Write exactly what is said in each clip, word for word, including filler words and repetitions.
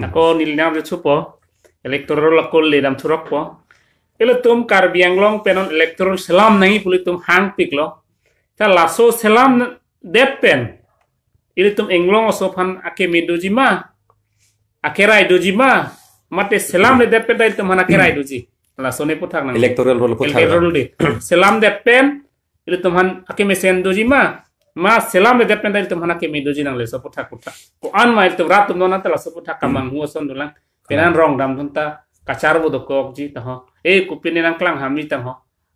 Ako neli nang chupo. Electoral ako le dam thurok po. Ilitum Karbi Anglong pen non electoral selam nangji pu ilitum hangpiklo. Ta laso selamdet pen ilitum inglong aso aphan akeme doji ma, akerai doji ma, mate selamledet pen ta ilitum aphan akerai doji. Laso ne puthak nang. Electoral roll puthak. Electoral roll de. Selamdet pen ilitum aphan akemesen doji ma, ma selamledet pen ta ilitum aphan akeme doji nang, laso puthak puthak. Ko-an ma ilitum rat atum non anta laso puthak kamanghu ason dolang. Penang rong dam thun ta kacharvo dokokji ta ho. Eh, kopine nangklang hamji ta ho.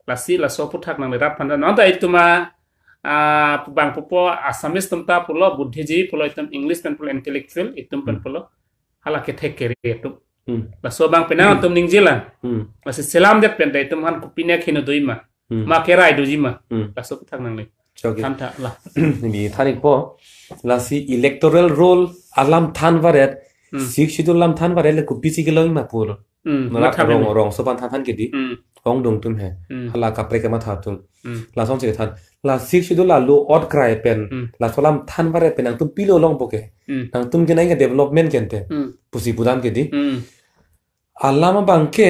Lasi laso puthak nang le rat aphan ta. Non ta ilitum a, ah, pu bang pupo Assamese atum ta pulo, buddhiji pulo, itum English pen pulo intellectual, itum pen Hmm. pulo hala kethek kere atum. Hmm. Laso abang penang Hmm. atum ningjelang. Hmm. Lasi selamdet pen ta itum aphan kopine keno doji ma. Hmm. Ma kerai doji ma. Hmm. Laso puthak nang le. Chok ke. Than tha la. Neli than-ikpo. Lasi electoral roll alam than varet. Hmm. Sixth Schedule alam than varet le kopisi kelong ma pulo. Hmm. Nolak matha rong, mene. Rong aso aphan than than ke di. Hmm. Ongdung atum he. Hmm. Hala kaprek kematha atum. Hmm. Lason si than. La Sixth Schedule alo ot krai pen. Hmm. Laso alam than varet pen nangtum pilo longpo ke. Hmm. Nangtum ke nai ke development ke ante. Hmm. Pusi pudam ke di. Hmm. Alam abang ke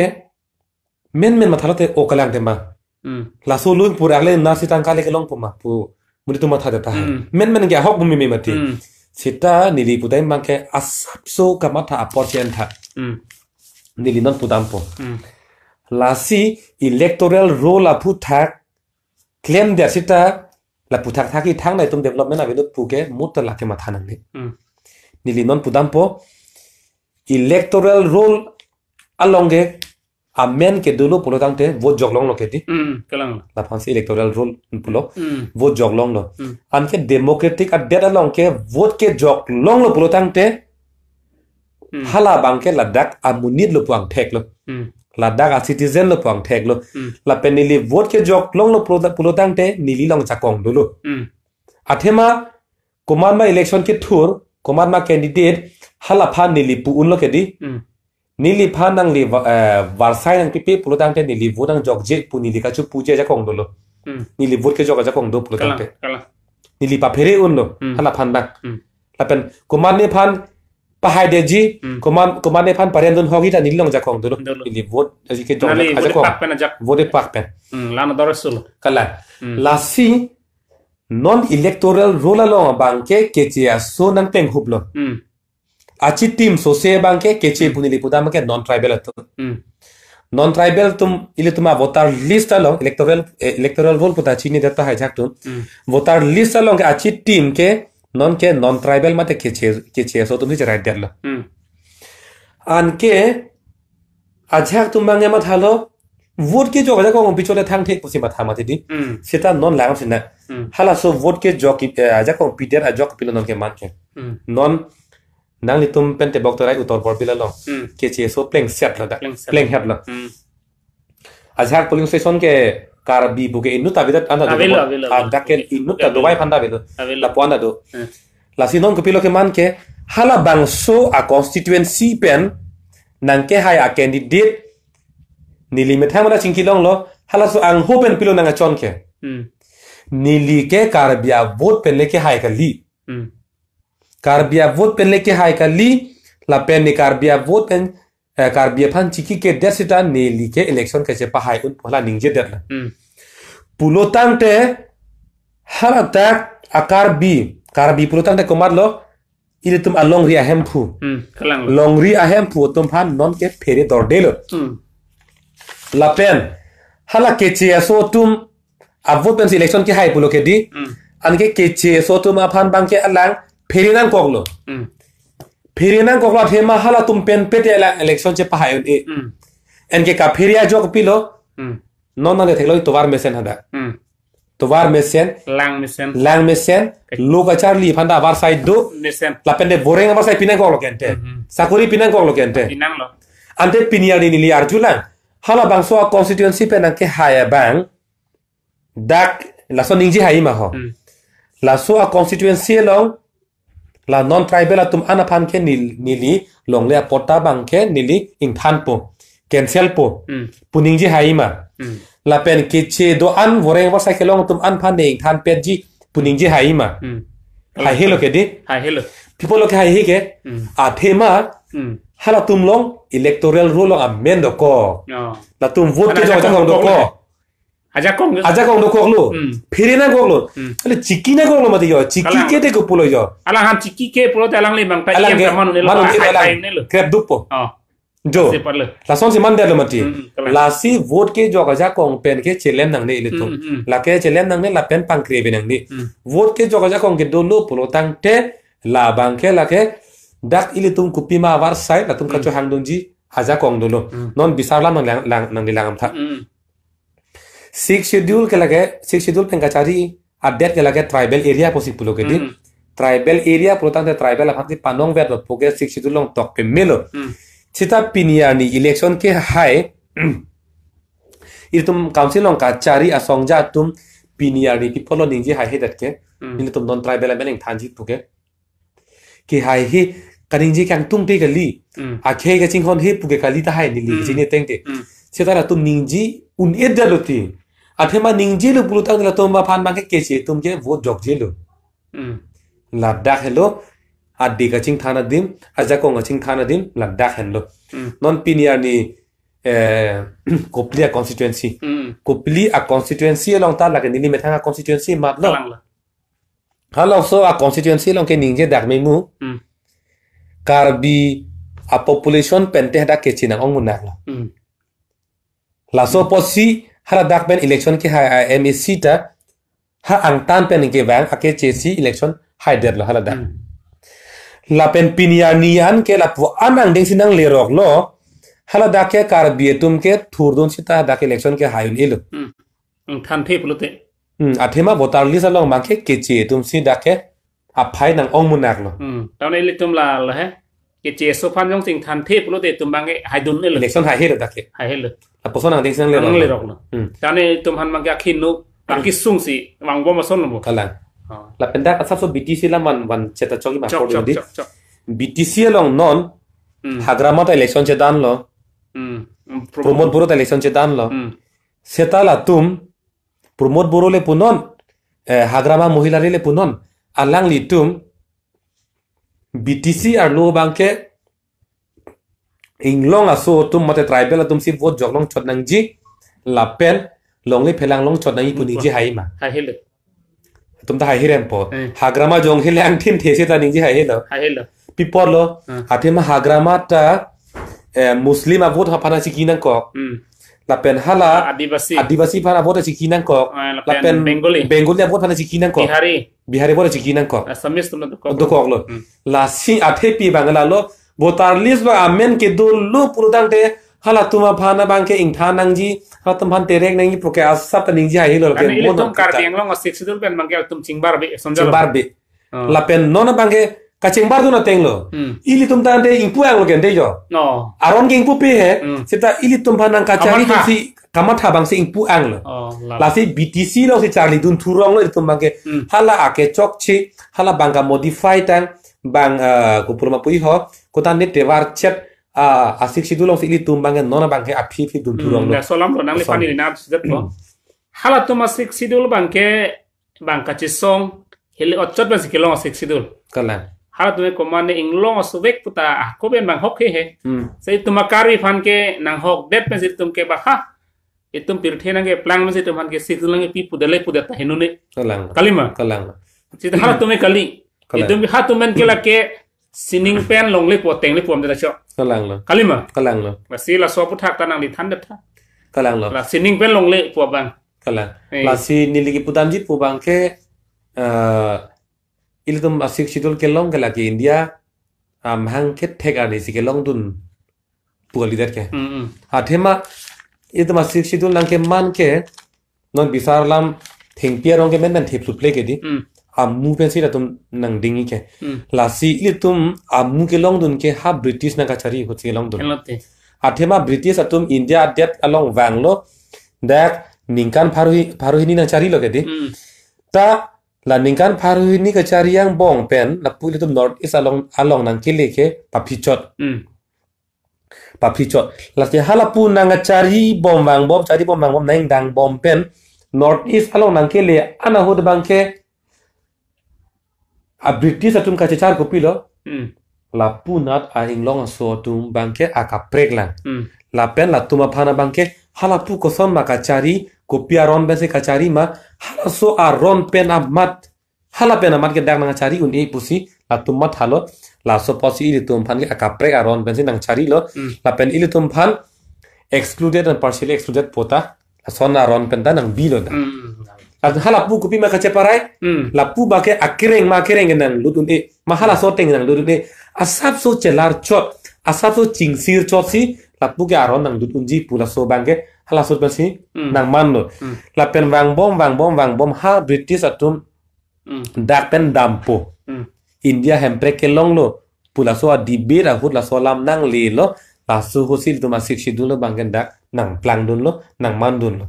menmen matha lote o kalang tema. Hmm. Laso lun purak le nasi tangka le kelongpo ma pu. Mudi tu matha data hai. Hmm. Menmen ke ahok bumi me mati. Hmm. Seta neli pudam abang ke asapso kamatha apor chen tha. Hmm. Neli non pudampo. Hmm. Lasi electoral roll aphuthak klemdet seta la puthak thak i thang na itum development avenut pu ke mut ta lake matha nangne. Hmm. Neli non pudampo electoral roll along ke amen ke dolo pulo tangte vote jok longlo ke di. Hmm, kalang. Laphansi electoral roll pulo. Hmm. Vote jok longlo. Hmm. Anke democratic adet along ke vote ke jok longlo pulo tangte Hmm. hala abang ke ladak amonit lo pu angthek lo. Hmm. Ladak a citizen lo pu angthek lo. Hmm. Lapen neli vote ke jok longlo pulo, pulo tangte neli along jakong dolo. Hmm. Athema komat ma election kethur, komat ma candidate, hala aphan neli pu unlo ke di. Hmm. Neliphan nangli va-, eh, varsai nangpipe pulo tangte neli vote nangjokje pu neli kachepuje jakong dolo. Hmm. Neli vote kejok jakong do pulo Kalang, tangte. Kalang. Neli paphere unlo, Hmm. hala aphan bak. Hmm. Lapen komat nephan pahaidetji, Hmm. komat, komat nephan parem dun hokji ta neli along jakong dolo. Dolo. Neli vote, aji kejok Nali ajak vote jakong. Pak pen ajak. Vote pak pen. Hmm, lana dor sulo. Kalang. Hmm. Lasi non electoral roll along abang ke keche aso nangplenghuplo. Hmm. Achitim sose abang ke keche Hmm. pu neli pudam ke non tribal atum. Hmm. Non tribal atum ilitum a voter list along electoral, eh, electoral roll puta chinidet tahai ajak atum. Hmm. Voter list along ke achitim ke non ke non tribal mate keche, keche aso atum si cherai detlo. Hmm. Anke ajak atum abang ke mathalo vote kejok ajakong pichot le thangthek pusi matha mati di. Hmm. Seta non lang sina. Hmm. Halaso vote kejok, eh, ajakong pidet ajok pilo non ke man ke. Hmm. Non nanglitum pen tebok terai utor bor bila long. Hmm. Keche aso plengset lo da. Plengset. Plenghet lo. Hmm. Ajak polling station ke Karbi pu ke inut ta bidat anda do. Avelo, avelo, avelo. Adak ke inut ta Avelo. Dovai aphan ta avelo. Avelo. Lapu anda do. Hmm. Lasi non kopilo ke man ke hala bangso a constituency pen nangkehai a candidate neli methang mana chingki longlo halaso angho pen pilo nangkachon ke. Hmm. Neli ke Karbi a vote pen le kehai kali. Hmm. Karbi a vote pen le kehai kali, lapen ne Karbi a vote pen, eh, Karbi aphan chiki kedet seta neli ke election kachepahai un pu hala ningjedet la. Hmm. Pulo tangte haladak a Karbi, Karbi pulo tangte komat lo, ilitum a longri ahemphu. Hmm, kalang lo. Longri ahemphu atum aphan non ke phere dorde lo. Hmm. Lapen hala keche aso atum a vote pensi election kehai pulo ke di. Hmm. Anke keche aso atum aphan abang ke alang phere nangkoklo. Hmm. Phere nangkoklo athema halatum pen pete alang election chepahai un-e. Hmm. Anke kaphere ajok pilo. Hmm. Non nang le theklong tovar mesen hadak. Hmm. Tovar mesen. Lang mesen. Lang mesen. Ke- Lo kacharli aphan ta avarsai do. Mesen. Lapen de boreng avarsai pi nangkoklo ke ante. Hmm. Sakori pi nangkoklo ke ante. Pi nanglo. Ante pini arni neli arjulang. Hala bangso a constituency pen nangkehai abang. Dak laso ningje hai ma ho. Hmm. Laso a constituency along la non tribal atum an aphan ke nel-, neli longle a patta abang ke neli ingthanpo, cancelpo. Hmm. Pu ningje hai ma. Hmm. Lapen keche do-an voreng avarsai kelong atum an aphan ne ingthanpetji pu ningje hai ma. Hmm. Haihe lo ke di. Haihe lo. People lo ke haihe ke. Hmm. Athema. Hmm. Halatum along electoral roll along amen dokok. Oh. Latum vote ke ajakong dokok. Ajakong. Ajakong dokok lo. Hmm. Phere nangkok lo. Hmm. Ale chiki nangkok lo mati yo. Chiki ke te ko pulo yo. Alangli chiki ke pulote alangli bang ta alang ke manu ne lo. Manu ne lo. Krep dupo. Oh. Jo. Lason si mandetlo mati. Hmm, hmm, kalang. Lasi vote kejok ajakong pen ke chelem nangne ilitum. Hmm, hmm. Lake chelem nangne lapen pangkre nangne. Hmm. Vote kejok ajakong ke dolo pulo tangte labang ke lake dak ilitum kopima avarsai latum kachohangdunji ajakong dolo. Hmm. Non bisar alam nang lang, lang, nangli lang amtha. Hmm. Sixth Schedule ke lake, Sixth Schedule pen kachari adet ke lake tribal area pusi pulo ke di. Hmm. Tribal area pulo tangte tribal aphan si panong vet lo pu ke Sixth Schedule along tok pemelo. Hmm. Seta pini arni election kehai, ilitum council along kachari asongja atum pini arni people lo ningje haihedet ke. Hmm. Ilitum non tribal amen ingthanji pu ke. Kehaihe kaningje kangtung te kali. Hmm. Akhei kachinghon he pu ke kali tahai neli, hmm, kachini ateng te. Hmm. Seta latum ningje un-edetlo te. Athema ningjelo pulo tangte latum aphan bang ke keche atum ke vote jokjelo. Hmm. Ladak helo, adi kachingthan adim, ajakong kachingthan adim, ladak henlo. Hmm. Non pini arni, eh, Kopili a constituency. Hmm. Kopili a constituency along ta lake neli methang a constituency mat lo. Kalang lo. Halabangso a constituency along ke ningje dak memu. Hmm. Karbi a population pen te hadak keche nang-ong munak lo. Hmm. Laso apotsi haladak pen election kehai a M A C ta ha angtan pen kevang akeche si election haidetlo haladak. Hmm. Lapen pini arni an ke lapu an angdeng si nanglerok lo. Haladak ke Karbi atum ke thurdun seta hadak election kehai un-elo. Hmm. Ingthanthe pulote. Hmm, athema voter list along bang ke keche atum si dak ke aphai nang-ong munak lo. Hmm. Tame ilitum la lo he. Keche aso aphan jongsi ingthanthe pulote itum bang ke haidun-elo. Election haihe lo dak ke. Haihe lo. Lapuson angdeng si nanglerok lo. Nanglerok lo. Hmm. Tame itum aphan bang ke akhinu, akesung si vangbom ason lo. Kalang. Oh. Lapen dak asapso B T C alam van, van cheta chok-i ma. Chok, chok, di, chok, chok. B T C along non, hmm, Hagrama ta election chedanlo. Hmm. Hmm, Pramod Pramod Boro ta election chedanlo. Hmm. Seta latum, Pramod Boro le punon, eh, Hagrama Mohila Rally le punon, alanglitum B T C arlo bang ke inglong aso atum mate tribal atum si vote jok longchot nangji, lapen longle phelang longchot nangji pu ningje hai ma. Haihe lo. Atum ta haihe rempo. Eh. Hagrama jong hele angthin thesi ta ningje haihe lo. Haihe lo. Pi apot lo. Hmm. Athema Hagrama ta, eh, Muslim a vote aphan chiki nangkok. Hmm. Lapen hala Adivasi. Adivasi aphan a vote chiki nangkok. Ah, lapen lapen Bengali. Bengali a vote aphan chiki nangkok. Bihari. Bihari a vote chiki nangkok. Assamese atum dokok. Dokok lo. Hmm. Lasi athepi bang lalo voter list bang amen kedo lo pulo tangte halatum aphan bang ke ingthan nangji, halatum aphan terek nangji pu ke asap ta ningje haihe lo ke. Karena mo ilitum non Karbi kita. Anglong a Sixth Schedule pen bang ke itum chingbarbe, sonjalo. Chingbarbe. Oh. Lapen non bang ke kachingbardun ateng lo. Hmm. Ilitum tangte ingpu-ang lo ke ante jo. No. Aron ke ingpupe he. Hmm. Seta ilitum aphan nangkachari, kamatha, atum si kamatha bang si ingpu-ang lo. Oh, la. Lasi B T C along si charlidun thurong lo ilitum bang ke. Hmm. Hala ake chokche, hala bang ka modify tang, bang, eh, kopur ma pu-i ho, kota ne tevar chet, ah, a Sixth Schedule along si ilitum bang ke non bang ke aphi phi dun thurong lo. Hmm, laso alam lo nangliphan. Lason. Ili nat sidat lo. Hmm. Halatum a Sixth Schedule bang ke bang kachesong, hili ochot bang si kelong a Sixth Schedule. Kalang. Halatum ke komatne inglong asovek puta, ah, ko pen bang hok he he. Hmm. Si itum a Karbi aphan ke nanghokdet pen si itum ke bang ha. Itum pirthe nangkeplang pen si itum aphan ke Sixth Schedule nangkepi pudet le pudet ta henune. Kalang. Kali ma? Kalang. Seta halatum ke kali. Kalang. Itum ke halatum pen ke lake sining pen longle pu ateng le pu amde ta chok. Kalang lo. Kali ma? Kalang lo. Lasi laso aputhak ta nangli thandet tha. Kalang lo. La sining pen longle pu abang. Kalang. Eh. Lasi neli kepudamji pu bang ke, eh, ilitum a Sixth Schedule kelong ke lake India, ah, amahang kethek arni si kelongdun pu kalidet ke. Mm, mm. Athema ilitum a Sixth Schedule nangkeman ke non bisar alam thengpi arong ke men men thepluple ke di. Mm. Amu pen si latum nangding-i ke. Mm. Lasi ilitum amu kelongdun ke ha British nangkachari ahut si kelongdun. Kelote. Athema British atum India adet along vanglo. Dak ningkan pharo hi-, pharo hini nangcharilo ke di. Mm. Ta la ningkan pharo hini kachari angbong pen lapu ilitum North East along, along nangkele ke paphichot. Mm. Paphichot. Lasi halapu nangcharibom vangbom, charibom vangbom nangdang bom pen North East along nangkele an ahut bang ke A British atum kachechar kopilo? Hmm. Lapu nat a-inglong aso atum abangke akaprek lang. Hmm. Lapen latum aphan abangke halapu koson ma kachari, kopi aron pensi kachari ma, halaso aron pen amat, hala pen amat ke dak nangchari un-e pusi latum mathalo. Laso apotsi ilitum aphan ke akaprek aron pensi nangcharilo. Hmm. Lapen ilitum aphan excluded and partially excluded puta lason aron pen ta nangbilo da. Hmm. Lapen halapu kopi ma kacheparai? Hmm. Lapu abangke akereng ma akereng ke nanglut un-e, ma halaso ateng nanglut un-e. Asapso chelar chot, asapso chingsir chotsi lapu ke aron nanglut unji pu laso abangke halaso pensi Hmm. nangmanlo. Hmm. Lapen vangbom, vangbom, vangbom ha British atum Hmm. dak pen dampo. Hmm. India Hemprek kelonglo pu laso a-debate ahut laso alam nanglelo, laso ahutsi ilitum a-Sixth Schedule abangke dak nangplangdunlo, nangmandunlo.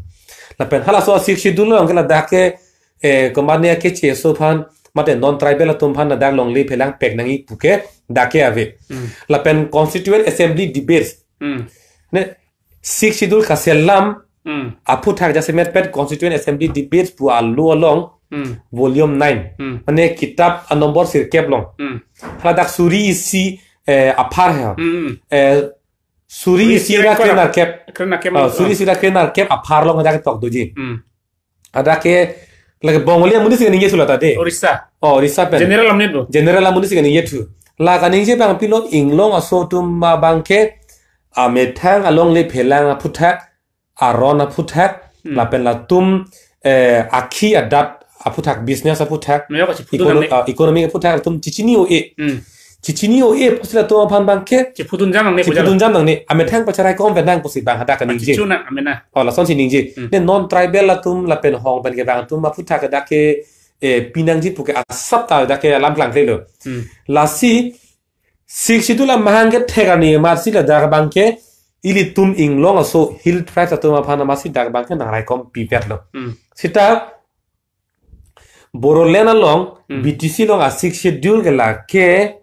Lapen halaso a-Sixth Schedule abangke ladak ke, eh, komatne akeche aso aphan, mate non-tribal atum aphan ladak longle phelang pek nangji puke dak ke ave. Hmm. Lapen Constituent Assembly debates. Hmm. Ne, Sixth Schedule kaselam Hmm. aphuthak jasemet pet Constituent Assembly debates pu alo along, Hmm. volume nine. Hmm. Mane kitap a-number sirkep along. Hmm. Haladak suri isi, eh, aphar he. Hmm. Eh, suri Suri isi isi ra ra kre-, kre-, narkep. kre-, narkep Ah, along. suri isi ra kre-, narkep aphar along hadak tok doji. Hmm. Hadak ke lake Bongali amonit si ningje thulo ta de. Orissa. Oh, Orissa pen. General amonit bo. General amonit si ningje thu. La kaningje abang pilo, inglong aso atum abangke amethang alongle phelang aphuthak, aron aphuthak, Hmm. lapen latum, eh, akhi adat aphuthak, business aphuthak, Meyok kachiphudun econo-, nangne. ah, economic aphuthak latum chichini un-e. Hmm. Chichini un-e pusi latum aphan abangke Chiphudun jam nangne puja. chiphudun jam nangne. Amethang pacharai kom pen nang pusi abang hadak kaningje. Chichu nang amena. Oh, lasonsi ningje. Hmm. Ne non-tribal atum lapen hong pen kevang atum aphuthak ke dak ke, eh, pinangji puke asap ta dak ke alam klangklelo. Hmm. Lasi Sixth Schedule amahang kethek arni amatsi ladak abangke ilitum inglong aso Hill Tribes atum aphan amatsi dak abangke nangraikom pivetlo. Hmm. Seta Bodoland along, Hmm. B T C along a-Sixth Schedule ke lake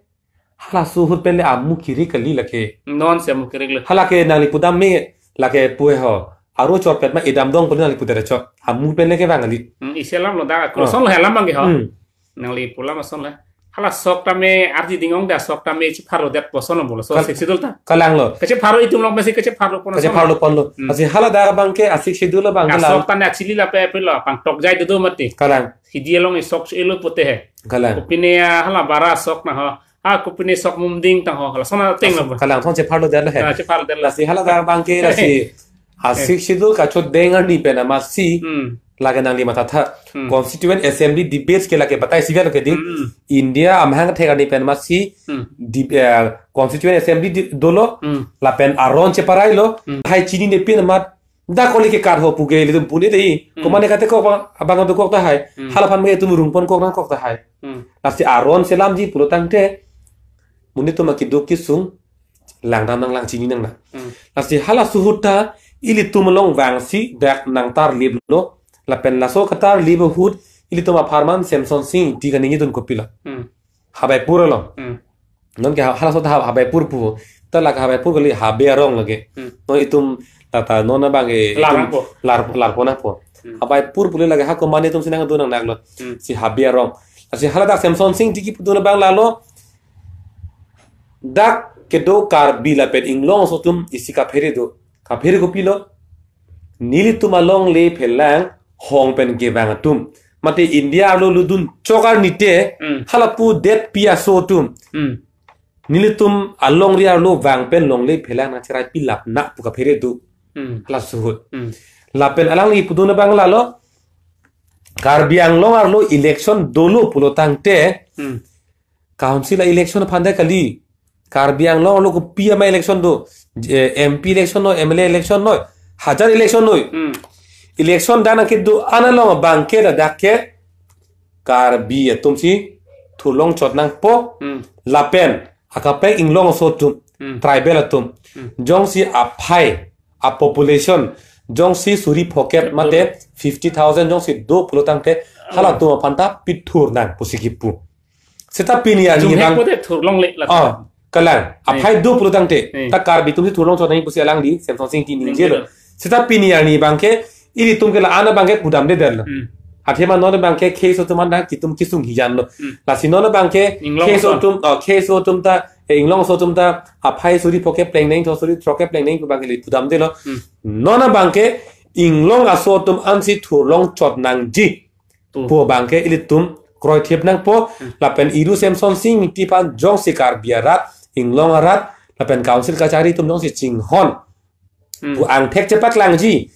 halaso ahut pen le amu kiri kali lake. Non si amu kiri kali. Halake nangli pudam me lake pu he ho. Aro chot pet ma idam dong pu nangli pudet chot. Amu pen le kevang kali. Hmm, isi alam lo dak, Ah. koson lo alam abangke ho. Hmm. Nangli pu alam ason le. Hala sok tame ardi dingong da sok tame chepharlo det koson lo bolo. So Kal- Sixth Schedule ta. Kalanglo. Kachepharlo itum along pensi kachepharlo pon ason. Kachepharlo ponlo. Hmm. Lasi haladak abangke a-Sixth Schedule abangke Ka la- sok ta ne achili lape apilo pangtok jai dodo mati. Kalang. Hidi along isok elo pote he. Kalang. Kopine, ah, hala bara sok na ho. Ah, kopine sok mumding tang ho. Hala sona teng lo. Kalang, thon chepharlo detlo he. Ah, chepharlo detlo. Lasi haladak abangke lasi a-Sixth Schedule kachot deng arni pen amatsi Hmm. lake nangli mathatha. Hmm. Constituent Assembly debates ke lake batai sivel ke di. Hmm. India amahang thek arni pen amatsi Hmm. di, eh, Constituent Assembly di, dolo. Hmm. Lapen aron cheparailo. Hmm. Lahai chinine pin amat dak kali ke kar ho puke ilitum pune dei. Hmm. Komatne kate kok abang, abang adu kok tahai. Hmm. Hala aphan me itum rung pon kok nangkok tahai. Hmm. Lasi aron selamji pulo tangte monit atum akeduk kesung langdam nanglang, chini nanglang. Hmm. Lasi halaso ahut ta ilitum along vangsi dak nangtarliplo. Lapen laso katarlip ahut ilitum apharman Semson Sing Ingti kaningjedun kopilo. Hmm. Habaipur along. Hmm. Non ke ha-, halaso ta ha-, Habaipur pu. Ta lake Habaipur kali, Habe arong lake. Hmm. Non itum tata non abangke Lar itum nangpo. lar, lar pon nangpo. Hmm. Habaipur pu le lake ha komatne atum si nangdun nang naklo. Hmm. Si Habe arong. Lasi haladak Semson Sing Ingti kipudun abang lalo. Dak kedo Karbi lapen inglong aso atum isi kaphere do. Kaphere kopilo? Nelitum alongle phelang hong pen kevang atum, mate India arlo lutdun chok arni te, Hmm. halapu detpi aso atum. Hmm. Nelitum alongri arlo vang pen longle phelang nangcherai pilap na pu kaphere do. Hmm. Halaso ahut. Hmm. Lapen alangli pudun abang lalo. Karbi Anglong arlo election dolo pulo tangte. Hmm. Council a-election aphan ta kali. Karbi Anglong arlo kopi ama election do. Eh, M P election noi, M L A election noi, hajar election noi. Hmm. Election dan nangkedo an along abangke ladak ke Karbi atum si thurlong chot nangpo. Hmm. Lapen akaprek inglong aso atum, Hmm. tribal atum. Hmm. Jongsi aphai, a-population, jongsi suri phokep mate fifty thousand jongsi do pulo tangte, halatum aphan ta pithur nang pusi kipu. Seta pini arni Jumhek abang. Pote thurlongle la. Oh, kalang. Hmm. Aphai do pulo tangte. Hmm. Ta Karbi atum si thurlong chot nang pusi alangli Semson Sing Ingti ningjelo. Ningjelo. Seta pini arni abangke ilitum ke la-an abangke pudamde detlo. Hmm. Athema non abangke K S O atum an dak kitum kisung hijan lo. Hmm. Lasi non abangke Inglong K S O atum. Atum, oh, K S O atum ta, eh, Inglong aso atum ta, aphai suri pho kepleng neng, tho suri throk kepleng neng, abangke ili pudamde lo. Hmm. Non abangke Inglong aso atum ansi thurlong chot nangji. Tu. Pu abangke ilitum kroithip nangpo, Hmm. lapen Iru Semsonsing Ingti aphan jongsi Karbi arat, Inglong arat, lapen council kachari atum jongsi chinghon. Hmm. Pu angthek chepaklangji.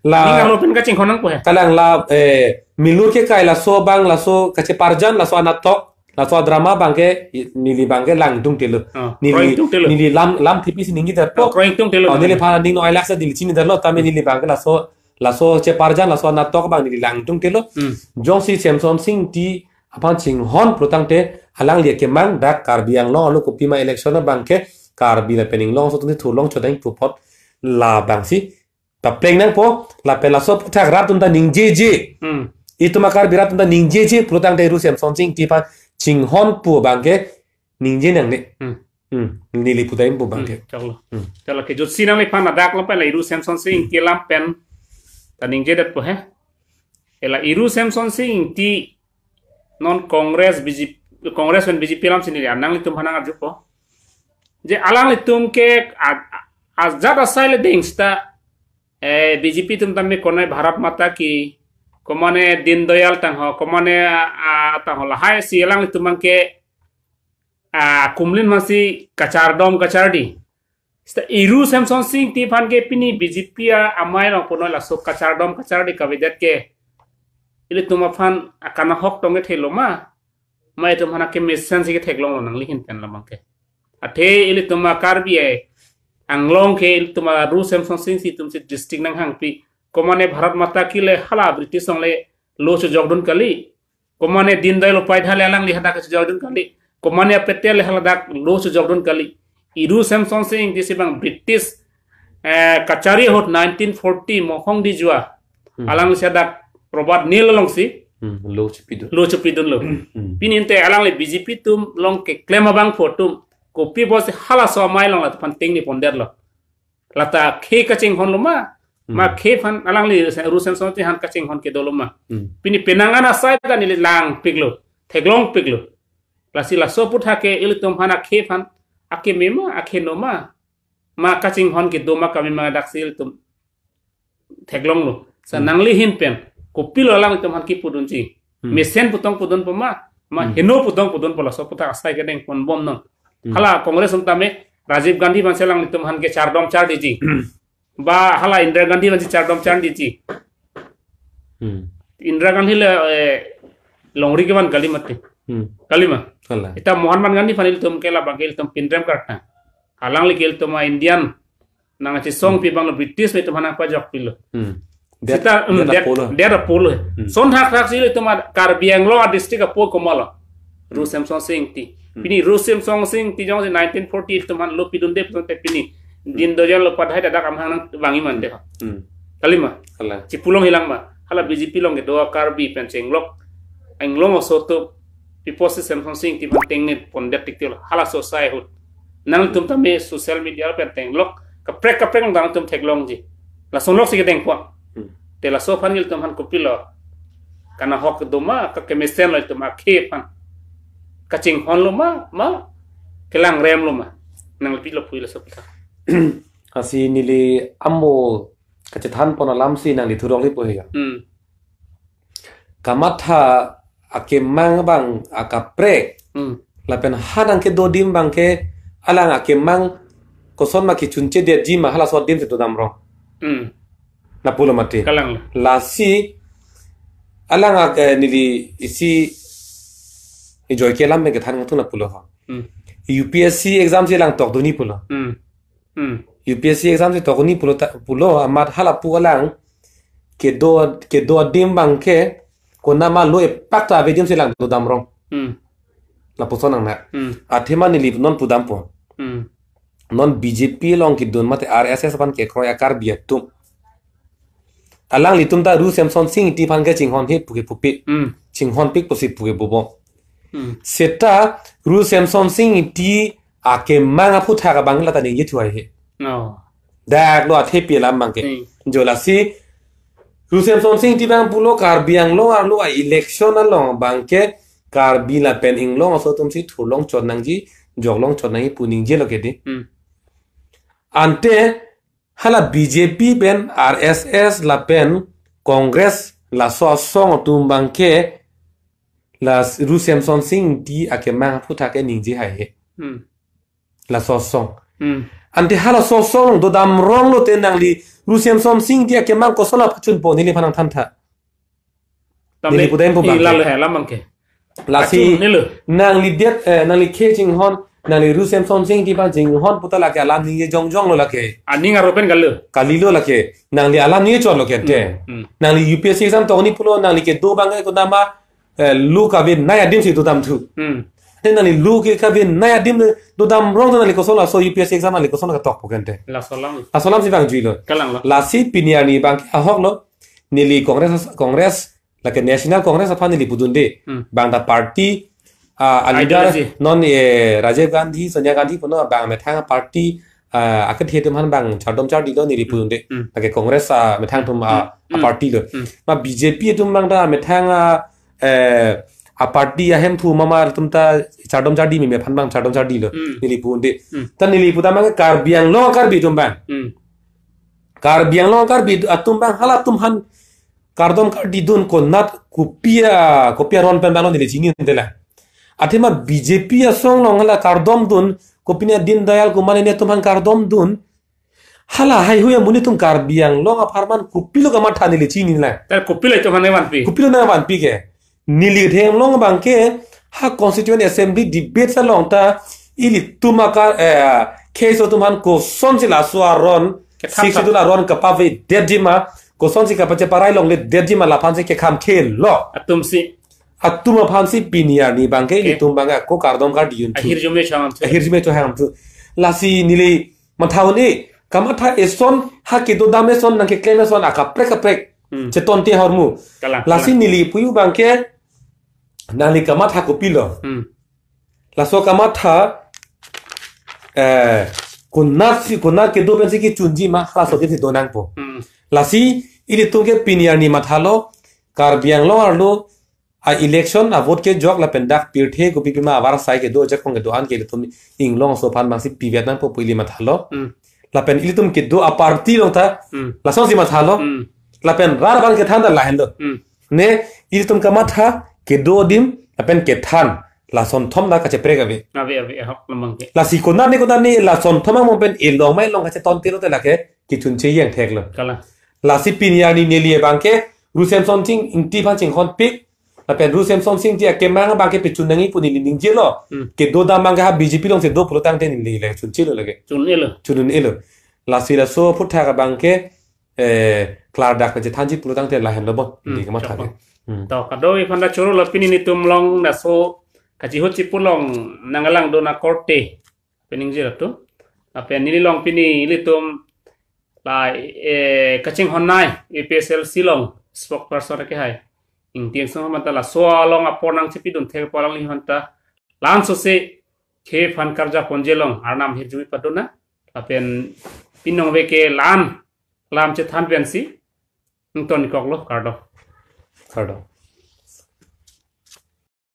La Ning alo pen kachinghon nangpo he. Kalang la, eh, milur kekai laso abang, laso kacheparjan, laso anatok, laso adrama abangke, i-, neli abangke langdungte lo. Oh, Neli, kroidungte lo. Neli lam, lam thipisi ningje detpo. Oh, kroidungte lo. Oh, neli aphan ning no-ai laksa neli chini detlo, tame neli abangke laso, laso cheparjan, laso anatok abang neli langdungte lo. Hmm. Jongsi Semsonsing Ingti aphan chinghon pulotangte alangli akemang dak Karbi Anglong arlo kopima election abangke Karbi lapen Inglong aso atumsi thurlong chot nangji pu apot labangsi papleng nangpo, lapen laso aphuthak rat atum ta ningjeje. Hmm. Itum a-Karbi rat atum ta ningjeje pulotangte Iru Semsonsing Ingti aphan chinghon pu abangke ningje nangne. Hmm. Hmm. Neli pudam pu abangke. Hmm. Choklo. Hmm. Choklo, kejutsi nangliphan ladak lo pen la Iru Semsonsing Ingti alam pen ta ningje detpo he. Ela Iru Semsonsing Ingti non Congress, B J P, Congress pen B J P alamsi neli nanglitum aphan nang-arjupo. Je alanglitum ke a-, a-, ajat asai le deng seta, eh, B J P atum tame konai Bharat Mata Ki, komane Deen Dayal tangho, komane, ah, tangho lahai si alanglitum abangke, ah, kumlin masi kachardom kachardi. Seta Iru Semsonsing Ingti aphan ke pini B J P a-amei along punoi laso kachardom kachardi kavedet ke ilitum aphan akanahok tong kethelo ma, ma itum aphan akemesen si ketheklonglo nangli ahin pen labangke. Athe ilitum a-Karbi Anglong ke ilitum a-Iru Semsonsing Ingti atumsi district nanghangpi. Komane Bharat Mata Ki le hala British along le lo chojokdun kali. Komane Deen Dayal Upadhyay le alangli hadak chojokdun kali. Komane Patel le haladak lo chojokdun kali. Iru Semsonsing Ingti si abang British, eh, kachari ahut nineteen forty mohong dijua. Hmm. Alangli si hadak Probhat Nil alongsi. Hmm, lo chepidun. Lo chepidunlo. Hmm. Pini ante alangli B J P atum along keklem abangphu atum kopi pusi halaso amei along lata aphan tengne pondetlo. Lata khei kachinghon lo ma, ma Hmm. khei aphan alangli Iru Semsonsing Ingti aphan kachinghon kedo lo ma. Hmm. Pini penang an asai ta neli langpiklo, theklongpiklo. Lasi laso aphuthak ke ilitum aphan akhei aphan, akeme ma, akhei no ma, ma kachinghon kedo ma keme ma daksi ilitum theklonglo. Seta Hmm. nangli ahin pen kopilo alangtum aphan kipudunji. Hmm. Mesen pu tong pudunpo ma, ma Hmm. heno pu tong pudunpo, laso aphuthak asai kedeng ponbomnon. Hmm. Hala Congress atum tame Rajiv Gandhi aphansi alanglitum aphan kechardom chardiji. Ba hala Indira Gandhi aphansi chardom chardiji. Hmm. Indira Gandhi le, eh, longri kevan kali mati. Hmm. Kali ma? Hala. Seta Mohandas Gandhi aphan ilitum ke labangke ilitum pinrem karta. Alangli ke ilitum a-Indian nangkachesongpi abang lo, British atum aphan nangpajokpilo. Hmm. Seta, hmm, det, det apotlo. Det apotlo. Hmm. Lason thakthaksi ilitum a-Karbi Anglong a-district apo komatlo? Iru Semsonsing Ingti. Hmm. Pini Iru Semsonsing Ingti jongsi nineteen forty ilitum aphan lo pidunde pulote pini Hmm. Deen Dayal Upadhyay ta dak amahang nangvangji mante. Hmm. Kali ma? Hala. Chipulongji lang ma. Hala B J P along kedo a-Karbi pen chenglok Anglong aso atum pi pusi Semsonsing Ingti aphan tengne pondet tiktiklo. Halaso asai ahut. Nangtum tame social media pen tenglok. Kaprek kaprek nangtum theklongji. Lason loksi kedengpo. Hmm. Te laso aphan ilitum aphan kopilo? Kanahok do ma, kakemesen lo ilitum akhei aphan? Kachinghon lo ma, ma kelangrem lo ma? Nangli pilo puji laso aphuthak. Lasi neli amo kachethan pon alamsi nangli thurok lipo he ya. Hmm. Kamatha akemang abang akaprek. Hmm. Lapen ha nangkedo adim abangke alang akemang koson ma kechunchedetji ma halaso adimsi dodamrong. Hmm. Lapulo mati. Kalang. Lasi alang ak, eh, neli isi ejoi ke alam pen kethan nangthu lapulo ho. Hmm. U P S C exam si alang tokdunji pulo. Hmm. Hmm. U P S C exam si tokdunji pulo ta, pulo amat halapu alang kedo, kedo adim abangke konama lo epak ta avedetsi alang dodamrong. Hmm. Lapuson nangne. Hmm. Athema neli non pudampo. Hmm. Non B J P along kedun mate R S S aphan kekroi a-Karbi atum, alanglitum ta Iru Semsonsing Ingti aphan ke chinghon he puke pupe. Hmm. Chinghonpik pusi puke bobom. Hmm. Seta Iru Semsonsing Ingti akemang aphuthak abang lata ningje thu ai he. Oh. Dak lo athepi alam abangke. Hmm. Jo lasi Ru Semsonsing Ingti abang pulo Karbi Anglong arlo a-election along abangke Karbi lapen Inglong aso atumsi thurlong chot nangji, joklong chot nangji pu ningjelo ke dei. Hmm. Ante hala B J P pen R S S lapen Congress laso asong atum abangke la Ru Semsonsing Ingti akemang aphuthak ke ningje haihe. Hmm. Laso asong. Hmm. Ante halaso asong dodam rong lote nangli Ru Semsonsing Ingti akemang koson apachunpo neliphan nangthantha. Tame neli pudam pu abang. Ila le lam abangke. Lasi achun nelo. Nangli det, eh, nangli khei chinghon, nangli Ru Semsonsing Ingti aphan chinghon puta lake alam ningje jongjong lo lake. Aning aro pen kali. Kalilo lake. Nangli alam ningje chotlo ke te. Hmm, hmm. Nangli U P S C exam tongni pulo nangli kedo abangke konat ma, eh, lo kavenei adimsi dodamthu. Hmm. Te nangli lo ke kavenei adim dodam rong te nangli koson laso U P S C exam nangli koson katokpo ke te. Laso alam. Laso alamsi abang juilo. Kalang lo. Lasi pini arni abangke ahok lo. Neli Congress, Congress, lake National Congress aphan neli pudunde. Hmm. Bang ta party, ah, a leader, ideology, non, eh, Rajiv Gandhi, Sonia Gandhi puno bang methang party, ah, akethe atum aphan bang chardom chardilo neli pudunde. Hmm. Lake Congress, ah, methang atum, ah, Hmm. a party lo. Hmm. Ma B J P atum abang ta methang, ah, eh, a party ahemphu mama atum ta chardom chardi meme aphan abang chardom chardilo. Hmm. Neli pudunde. Hmm. Ta neli pudam abang Karbi Anglong Karbi atum abang. Hmm. Karbi Anglong Karbi atum abang halatum aphan kardom kardidun konat kopi a, kopi aron pen abang neli chinine te la. Athema B J P asong along hala kardomdun kopine Deen Dayal Kumar ne atum aphan kardomdun. Hala haihui amonit atum Karbi Anglong apharman kopilo kamatha neli chinine la. Tar kopilo itum aphan nangvanpi. Kopilo nangvanpi ke. Neli theng along abangke ha Constituent Assembly debate along ta ilitum akar, eh, khei aso atum aphan kosonsi laso aron, Kethan Sixth tha. Schedule aron kapavedetji ma, kosonsi kapacheparai longledetji ma laphansi kekham thelo. Atumsi. Atum aphansi pini arni abangke Okay. ilitum abangke ako kardom kardidun thu. Ahirjume changam thu. Ahirjume changam thu. Lasi neli matha un-e, kamatha eson, ha kedodam eson, nangkeklem eson, akaprek kaprek. Hmm. Chetonte ahormu. Kalang, Lasi kalang. Neli puyu abangke, nangli kamatha kopilo. Hmm. Laso kamatha, eh, konatsi, konat kedo pensi kechunji ma, laso kesi donangpo. Hmm. Lasi, ilitum ke pini arni mathalo, Karbi Anglong arlo, a election a vote kejok lapen dak pirthe kopi pima avarsai kedo ajakong kedo-an ke ilitum Inglong aso aphan abangsi pivet nangpo pu ili mathalo. Hmm. Lapen ilitum kedo a party along ta Hmm. lasonsi mathalo. Hmm. Lapen rat aphan kethan ta lahenlo. Hmm. Ne ilitum kamatha kedo adim lapen kethan lason thom ta kacheprek ave. Ave, ave, ahok lam abangke. Lasi konat ne konat ne lason thom angbong pen elong ma elong kachetongte lote lake kechunche jeng theklo. Kalang. Lasi pini arni neli abangke Ru Semsonsing Ingti aphan chinghonpik. Lapen Ru Semsonsing Ingti akemang abangke pachun nangji pu neli ningjelo. Hmm. Kedodam abangke ha B J P alongsi do pulo tangte neli le chunchelo lake. Chun-elo. Chun-elo. Lasi laso aphuthak abangke, eh, klardak kachethanji pulo tangte lahenlo bon. Hmm, Neli kamatha choklo. Ke. Hmm. To kadokave aphan ta choro lo pini nelitum along laso kachihut chipu along nangkelangdun akorte. Peningje atum. Lapen neli along pini ilitum la, eh, kachinghon nei A P H L C along spokesperson ke hai. Ingti Angsong aphan ta laso along apor nangchipidun thekpo alangli aphan ta. Lansose khei aphan karja ponji along Arnam ahirjume padun nang. Lapen pini ave ke la-an alam chethan pensi ingtonkoklo kardom. Kardom.